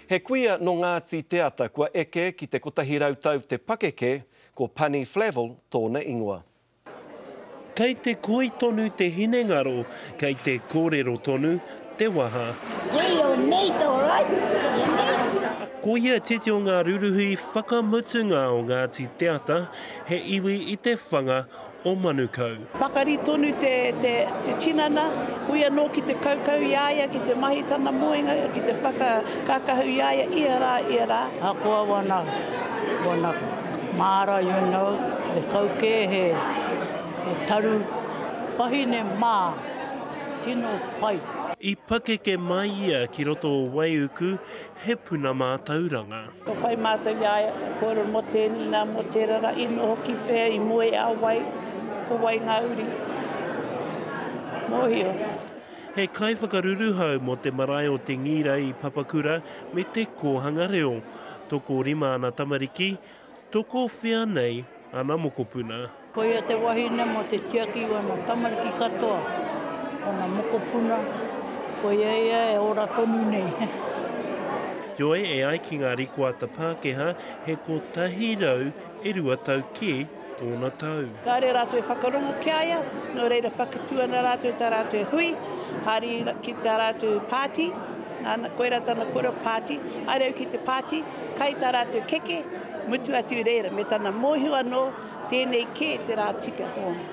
He kuia nō Ngāti Te Ata kua eke ki te 100 tau te pakeke, ko Pani Flavell tōna ingoa. Kei te koi tonu te hinengaro, kei te kōrero tonu te waha. Kei your mate alright, you mate. Ko ia titi o ngā ruruhi whakamutunga o Ngāti Te Ata, he iwi i te whanga o Manukau. Pakari tonu te, te, te tinana, hui anō ki te kaukau i a ia, ki te mahi tana moenga, ki te whakakākahu i a ia ia rā, ia rā. Ahakoa wana, wana māra, you know, he kau kē he, he taru wahine mā, tino pai. I pakeke mai ia ki roto o Waiuku, he puna mātauranga. Ka whai mātou i a ia, ka kōrero mō tēnei nā, mō tērā rā, i noho ki whea, i moe a wai, ko wai ngā uri. Mōhio. He kaiwhakaruruhau mō te marae o Te Ngira i Papakura me te kōhanga reo. Tokorima ana tamariki, tokowhea nei ana mokopuna. Koia te wahine mo te tiaki i wana tamariki katoa, ona mokopuna, koia ia e ora tonu nei. Heoi, e ai ki ngā rikoata Pākehā, he 102 tau kē tōna tau. Kāore rātou e whakarongo ki a ia, nō reira whakatū ana rātou i tā rātou hui, haere ki tā rātou pāti, nāna, koirā tana kōrero, pāti, haere au ki te pāti, kai tā rātou keke, mutu atu i reira, me tana mōhio anō, Tēnei kē te rā tika mōna.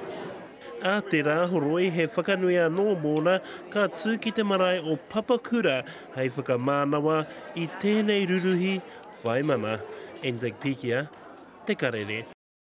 Ā te Rāhoroi he whakanui anō mōna ka tū ki te marae o Papakura hei whakamānawa i tēnei ruruhi whai mana. Anzac Pikia, Te Karere.